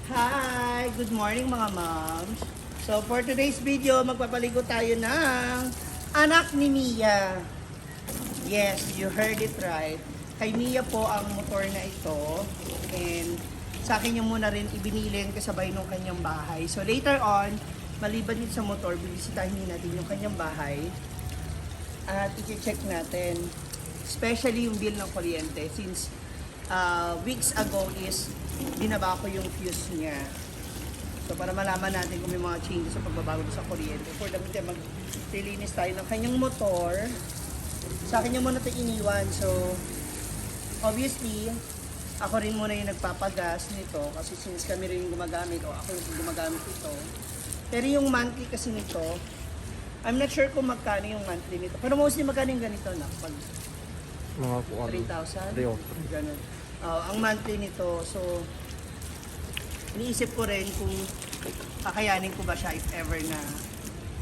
Hi! Good morning mga moms! So for today's video, magpapaligo tayo ng anak ni Mia. Yes, you heard it right. Kay Mia po ang motor na ito. And sa akin yung muna rin ibinilin kasabay nung kanyang bahay. So later on, maliban din sa motor, bibisitahin natin yung kanyang bahay. At i-check natin, especially yung bill ng kuryente. Since weeks ago is binaba ko yung fuse niya. So para malaman natin kung may mga changes sa pagbabago sa kuryente. For the meantime, maglilinis tayo ng kanyang motor. Sa akin yung muna ito iniwan. So obviously, ako rin muna yung nagpapagas nito. Kasi since kami rin yung gumagamit o ako yung gumagamit ito. Pero yung monthly kasi nito, I'm not sure kung magkano yung monthly nito. Pero mostly magkano yung ganito na? Pag Mga 3,000? 3,000. Ganun. Ang monthly nito, so iniisip ko rin kung kakayanin ko ba siya if ever na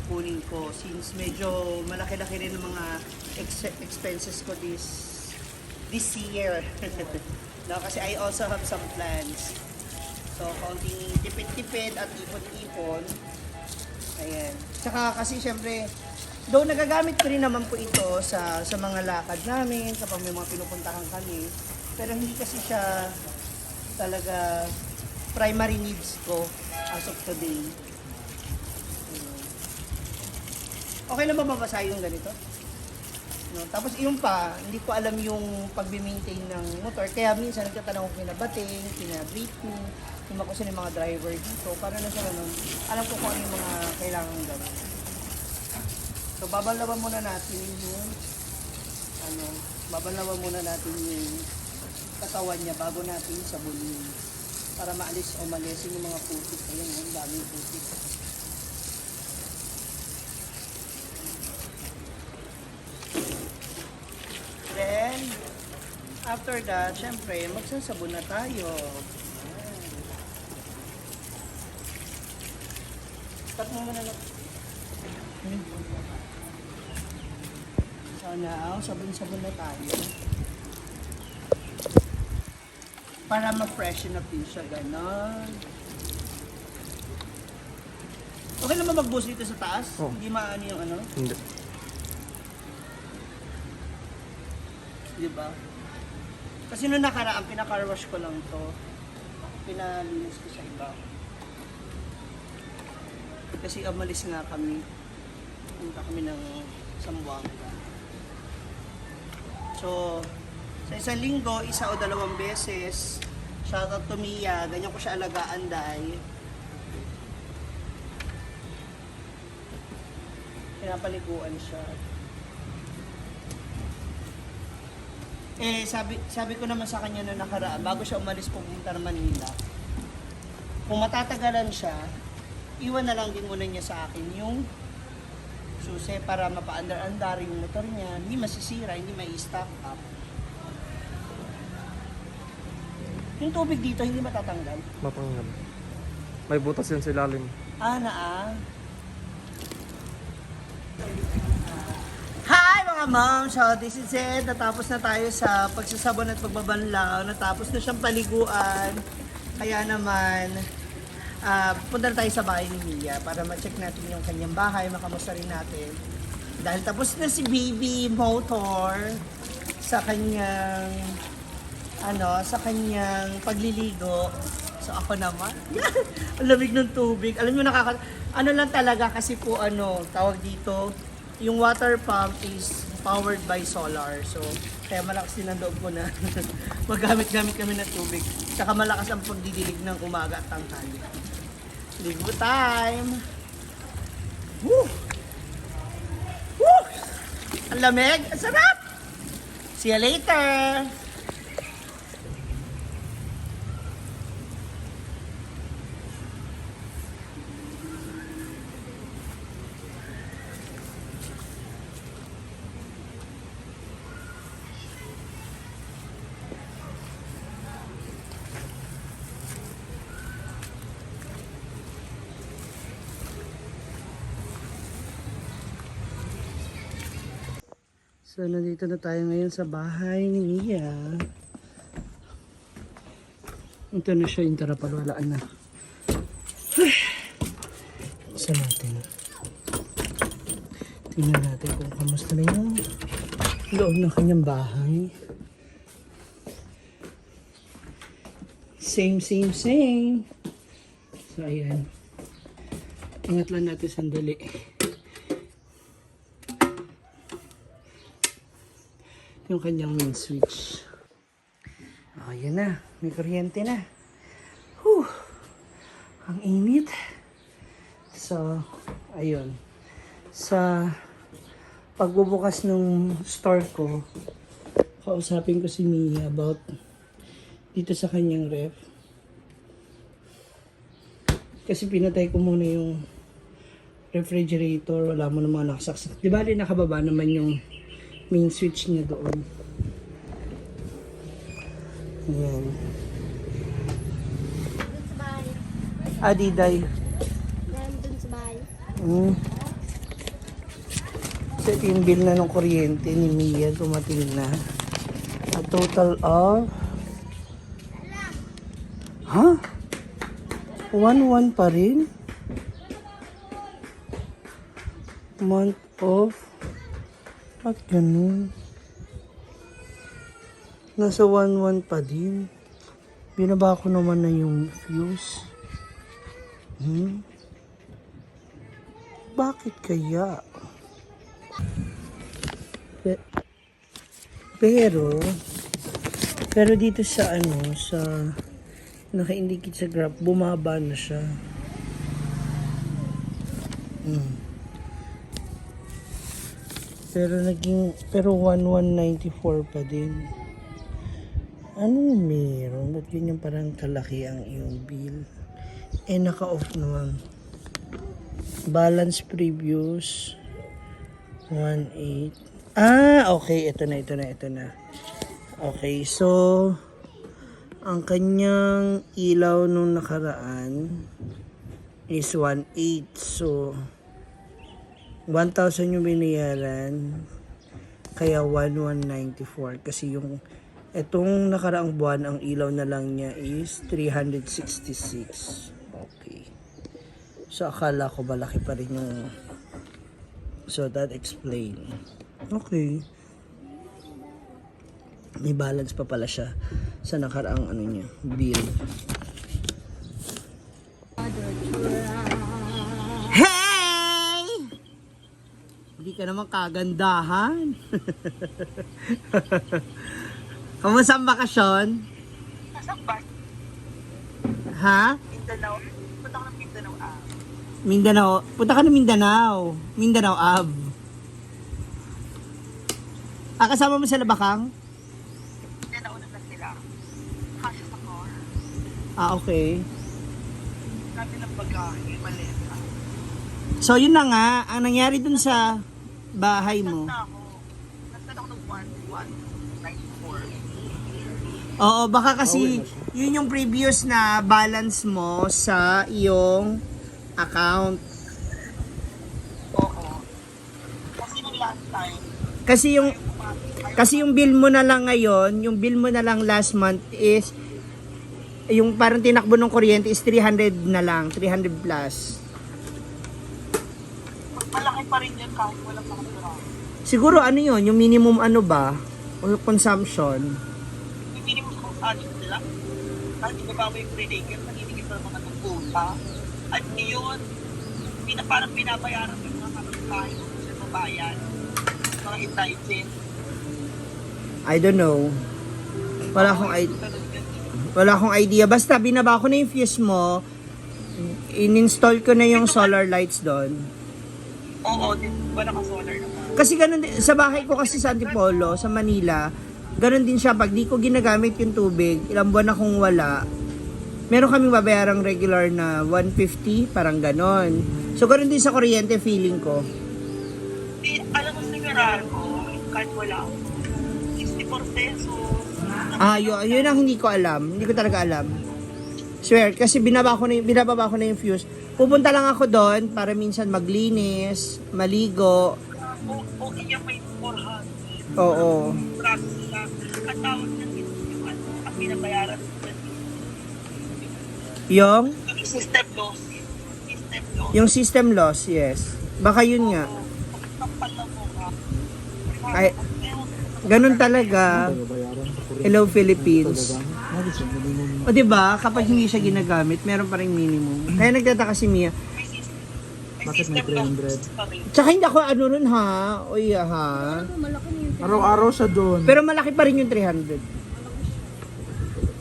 kunin ko since medyo malaki-laki rin ang mga expenses ko this year. No, kasi I also have some plans. So, kaunting tipid-tipid at ipon-ipon. Ayan. Tsaka kasi syempre, though nagagamit ko rin naman po ito sa mga lakad namin, kapag may mga pinupuntahan kami, pero hindi kasi siya talaga primary needs ko as of today. Okay lang ba mabasa yung ganito? No? Tapos yung pa, hindi ko alam yung pag-maintain ng motor, kaya minsan nagtatanong ko kina Bating, kina Britney, yung ako sa mga driver dito, para na siya ganun, alam ko kung ano yung mga kailangan gawin. So babalawan muna natin yung babalawan muna natin yung katawan niya bago natin sabunin para maalis o malisin yung mga putik. Ayan, ang daming putik. Then after that, syempre magsasabon na tayo. Start mo muna lang. So now, sabon-sabon na tayo. Para ma-freshen up din siya, gano'n. Okay naman mag-boost dito sa taas? Oh. Hindi maano yung ano? Hindi. Diba? Kasi nung nakaraan, pinaka-wash ko lang to. Pinalinis ko sa iba. Kasi umalis nga kami. Punta kami ng Zamboanga. So, sa isang linggo, isa o dalawang beses, shoutout to Mia, ganyan ko siya alagaan dahil pinapaliguan siya. Sabi ko naman sa kanya na nakaraan, bago siya umalis pupunta ng Manila, kung matatagalan siya, iwan na lang din muna niya sa akin yung susi para mapa-andar-andar yung motor niya, hindi masisira, hindi mai-stock up. Yung tubig dito hindi matatanggal. Matanggal. May butas yan sa ilalim. Hi mga mom! So this is it. Natapos na tayo sa pagsasabon at pagbabanlaw. Natapos na siyang paliguan. Kaya naman, punta na tayo sa bahay ni Mia para ma-check natin yung kanyang bahay, makamusta rin natin. Dahil tapos na si baby motor sa kanyang pagliligo. So ako naman, ang lamig ng tubig. Alam nyo, ano lang talaga kasi po tawag dito, yung water pump is powered by solar. So, kaya malakas din ang loob ko na magamit-gamit kami ng tubig. Saka malakas ang pagdidilig ng umaga at tanghali. Ligo time! Woo! Woo! Ang lamig! Ang sarap! See you later! So, nandito na tayo ngayon sa bahay ni Mia. Ito na siya, yung tarapalulaan na. Buksan natin. Tingnan natin kung kamusta na yung loob ng kanyang bahay. Same. So, ayan. Ingat lang natin sandali. Yung kanyang main switch. Ayan na. May kuryente na. Whew. Ang init. So, ayun. Sa pagbubukas ng store ko, kausapin ko si Mia about dito sa kanyang ref. Kasi pinatay ko muna yung refrigerator. Wala mo na mga nakasaksak. Di ba nakababa naman yung main switch niya doon. Ayan. Dun sa bahay. Adiday. Dun sa bahay. So ito yung bill na ng kuryente ni Mia. Dumating na. A total of... Ha? 1-1 pa rin? Month of... Ba't ganun? Nasa 1-1 pa din. Binaba ko naman na yung fuse. Bakit kaya? Pero dito sa sa naka-indicate sa graph, bumaba na siya. Pero 1194 pa din. Anong meron? Ba't ganyan parang kalaki ang iyong bill? Naka-off naman. Balance previous 1.8. Okay. Ito na. Okay, so ang kanyang ilaw nung nakaraan is 1.8. So 1,000 yung binayaran, kaya 1,194. Kasi yung etong nakaraang buwan, ang ilaw na lang niya is 366. Okay. So akala ko malaki pa rin yung... So that explain. Okay. May balance pa pala siya sa nakaraang niya, bill. Hey! Hindi ka naman kagandahan. Kamusta ang bakasyon? Ha? Mindanao. Punta ko ng Mindanao. Mindanao. Punta ka ng Mindanao. Mindanao Ab. Kasama mo sila Bakang? Mindanao na sila. Kasya sa car. Okay. Sabi ng bagahe, maleta. So yun na nga, ang nangyari dun sa bahay mo. Nagtan ako ng 1194. Oo, baka kasi yun yung previous na balance mo sa iyong account. Oo. Kasi nung last time, Kasi yung bill mo na lang ngayon, yung bill mo na lang last month is yung parang tinakbo ng kuryente is 300 na lang, 300 plus. malaki pa rin yan kahit walang nakatira. Siguro ano yun, yung minimum ba? O consumption? Yung minimum kung saan nila. Kahit ibaba mo yung pre-taker, naninigit pa mga nagpunta. At yun, parang binabayaran yung mga kapitbahay mo sa babayan. Mga indicted. I don't know. Wala akong idea. Basta binaba ko na yung fuse mo, in-install ko na yung solar lights doon. Oo, wala ka solar naman. Kasi ganun din, sa bahay ko kasi sa Antipolo, sa Manila, ganun din siya. Pag di ko ginagamit yung tubig, ilang buwan akong wala, meron kaming babayarang regular na 150, parang ganon. So ganun din sa kuryente, feeling ko. Alam mo sigurado, kahit wala ako, 64 pesos. Yun ang hindi ko alam. Hindi ko talaga alam. Swear, kasi binababa ko na yung fuse. Pupunta lang ako doon para minsan maglinis, maligo. O iya may 400. Oo. Process lang. Ang tawag na yung ang binabayaran Yung? system loss. loss. Yung system loss, yes. Baka yun nga. Kapal na mo ka. Ay, ganun talaga. Hello, Philippines. O, diba, kapag hindi siya ginagamit, meron pa rin minimum. Kaya nagtataka si Mia. Bakit may 300? Tsaka hindi ako ano nun ha. Uy, ha. Malaki na yun. Araw-araw siya doon. Pero malaki pa rin yung 300.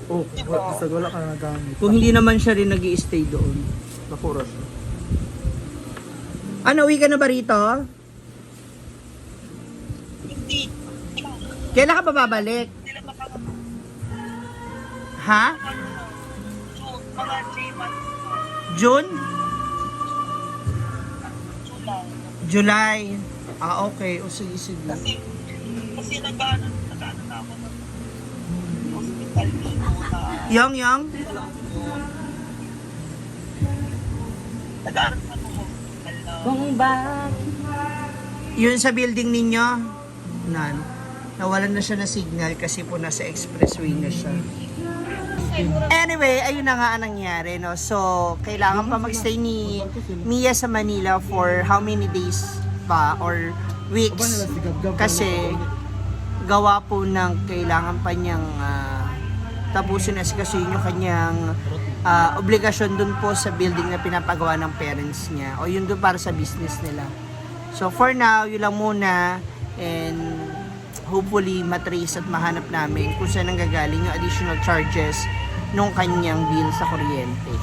Oh, basta wala ka na nagamit. Kung hindi naman siya rin nag-i-stay doon. Nakura siya. Ano, uwi ka na ba rito? Hindi. Kailan ka ba babalik? Sila makaka... Ha? So, mga 3 months na. June? July. July. Ah, okay. O, sige, sige. Kasi nag-ano na ako ng hospital dito na Yang? nag-ano na ako hospital na Yun sa building ninyo? Nan. Nawalan na siya ng signal kasi po nasa expressway na siya. Anyway, ayun na nga ang nangyari, no? So, kailangan pa magstay ni Mia sa Manila for how many days pa or weeks? Kasi gawa po ng kailangan pa niyang tapusin kasi yung kanyang obligasyon dun po sa building na pinapagawa ng parents niya o yun dun para sa business nila. So for now, yun lang muna and hopefully matrace at mahanap namin kung saan nanggagaling yung additional charges nung kanyang bill sa kuryente.